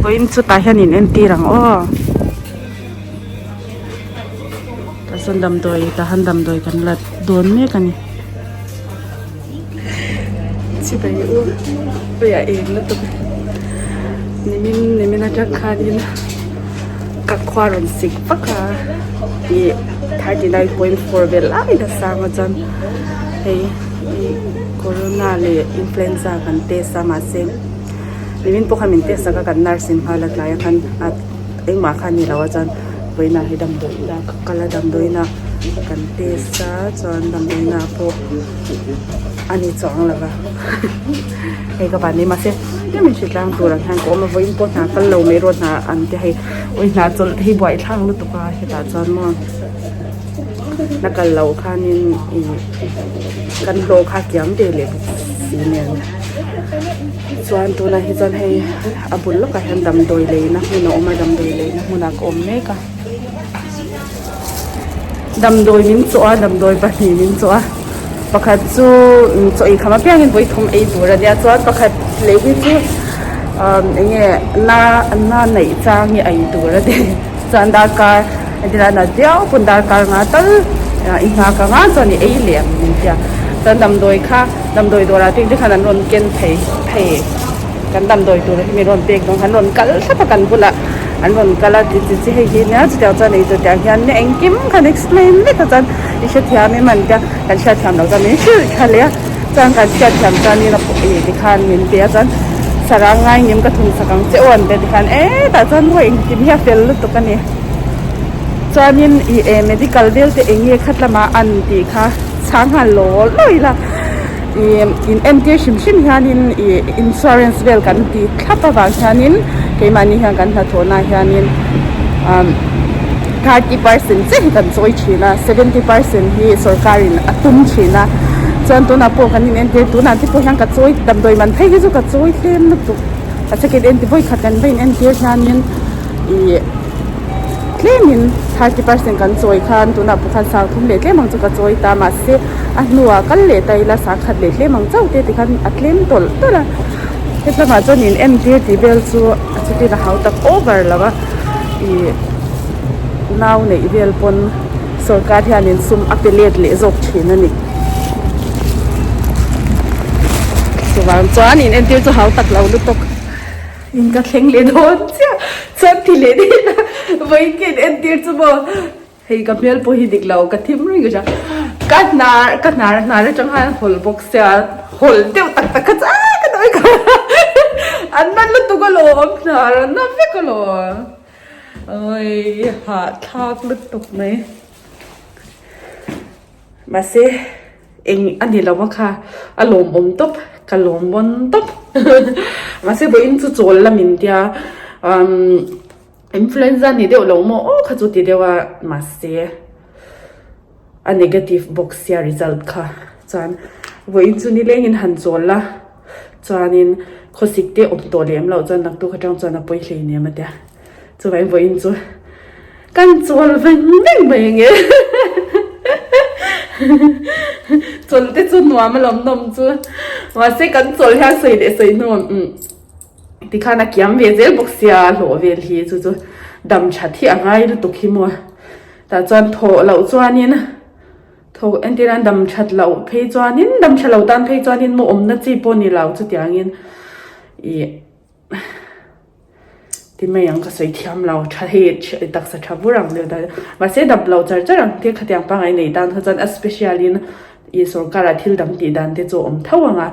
Vawiin chutah hian in entir ang aw. Tah sawn damdawi tah han damdawi kan la dawn mek a ni. Chibai u puia eng lutuk nimin nimin atang khanin ka khua rawn sik vak a ih 39.4 vel lai la sang a chuan hei ih corona leh influenza kan test a mahse nimin pawh khan min test sak a kan nurse in hma la tlai a khan a engmah kha a ni lo a chuan vawiinah hi damdawiin a ka kal a damdawiin a kan test a chuan damdawiin ah pawh a ni chuang lo va hei ka van ni mahse tlem in hritlang tur ang hian ka awm a vawiin pawh hna kal lo mai rawh hna an ti hei awi hna chawlh te hi buaithlak lutuk a hetah chuan maw na kal loh khanin ih kan hlawh kha kiam ve leh bawk si nen chuan tunah hi chuan hei a bul lawkah hian damdawi leina hmun a awm a damdawi leina hmunah ka awm mek a damdawi min chawh a damdawi pahnih min chawh a pakhat chu chaw ei kham apiangin vawi thum ei tur a nia chuan pakhat leh hi chu umm eng nge na na neih chang hi a ei tur a ni chuan darkar entir a nat viau pawn darkar nga tal i nghak anga chuan i ei leh ang min tia chuan damdawi kha damdawi dawrah te khan an rawn ken phei phei kan damdawi tur hi min rawn pek dawn khan an rawn kal thlap a kan bulah an rawn kal a ti chi hei hi nia chutiang chuan eitur tih ang hian engkim khan explain vek a chuan i hrethiam em an tia kan hriatthiam loh chuan min hrilh tha leh a chuan kan hriatthiam chuanin a ih tikhan min pe a chuan sarang ngai ngim ka thun sak ang che aw an ti a tikhan e tah chuan maw engkim hi a fel lutuk a ni chuanin ih eh medical vel te eng nge khat lamah an tih kha chhang nghal law law ila. Ih in entir hrim hrim hianin ih insurance vel kan ti thlap avang hianin keimahni hian kan hnathawhnaah hianin umm 30 percent chiah hi kan chawi thin a 70 percent hi sawrkarin a tum thin a chuan tunah pawh kan inentir tunah te pawh hian ka chawi damdawi man phei hi chu ka chawi tlem lutuk a second entir vawikhat kan va inentir hianin ih. Tlemin 30 percent kan chawi khan tunah pawh khan sang thum leh tlem ang chu ka chawi ta mahse a hnuah kal leh ta ila sang khat leh tlem ang chauh te tikhan a tlem tawlh tawlh a hetlamah chuan in entir tih vel chu a chutin a hau tak over lo a ih nau neih vel pawn sorkar hianin sum a pe let leh zawk thin a ni chuvang chuan in entir chu hau tak lo lutuk. In ka thleng leh dawn chiah chuan ti leh daih a vawiin ka in entir chu maw hei ka hmel pawh hi dik lo ka thim reng ka hria ka hnar ka hnar hnar atang khan hawl bawk sia hawl deuh tak tak kha chu aaa ka dawi ka an na lutuk alawm hnar an na vek alawm awii hahthlak lutuk mai mahse. Eng a ni lo a kha a lawmawm tawp ka lawm bawn tawp mahse vawiin chu chawl la min tia umm influenza ni deuh lo maw aw kha chu ti deuh a mahse a negative bawk sia result kha chuan vawiin chu nilengin han chawl la chuanin khawsik te awm tawh lem loh chuan naktuk atang chuan a pawi hleinem a tia chuvangin vawiin chu. Kan chawl veng veng mai ange chawl te chu nuam a lawm nawm chu mahse kan chawl hian sawi leh sawi hnu umm tikhan a kiam ve zel bawk sia hlawh vel hi chu chu dam that hi a ngai lutuk hi maw tah chuan thawh loh chuanin thawh entir an dam that loh phei chuanin dam tha lo tan phei chuanin maw awmna chi pawh ni lo chutiangin ih. Ti mai ang ka sawi thiam lo tha hei taksa tha vur ang deuh ta mahse dam lo char char ang te khatiang pangngai nei tan kha chuan a special in ih sorkar ah thil dang tih dan te chu a awm tho ang a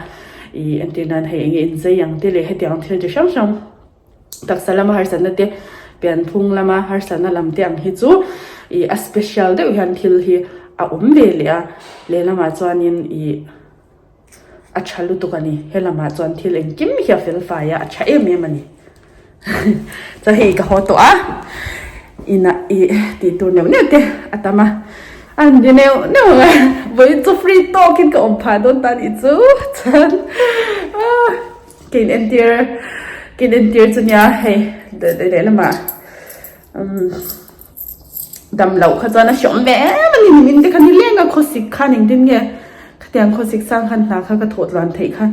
ih entir nan hei enge inzei ang te leh hetiang thil chi hrang hrang taksa lama harsatna te pianphung lama harsatna lam te ang hi chu ih a special deuh hian thil hi a awm ve leh a lehlamah chuanin ih. A tha lutuk a ni. He lamah chuan thil engkim hi a fel fai a, a tha em em a ni. Chuan hei ka haw tawh a, inah ih tih tur neuh neuh te a tam a, a han ti neuh neuh ang a, vawiin chu free tawkin ka awm phah dawn ta anih chu. Chuan ka in entir ka in entir chu nia hei lehlamah umm. Dam loh kha chuan a hreawm ve em a ni nimin te kha nileng a khawsik khan engtin nge khatiang khawsik sang khan hna kha ka thawh tluan theih kha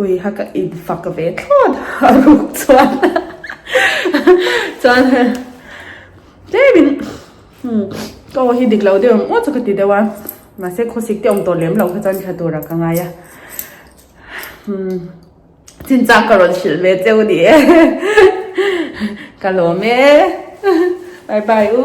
ui ha ka in fak ve thlawt a ruk chuan. Chuan tlemin ka aw hi dik lo deuh ang aw chu ka ti deuh a, mahse khawsik te awm tawh lem loh kha chuan tha turah ka ngai a. Chinchang ka rawn hrilh ve cheu ni e. Ka lawm e. Bye bye u.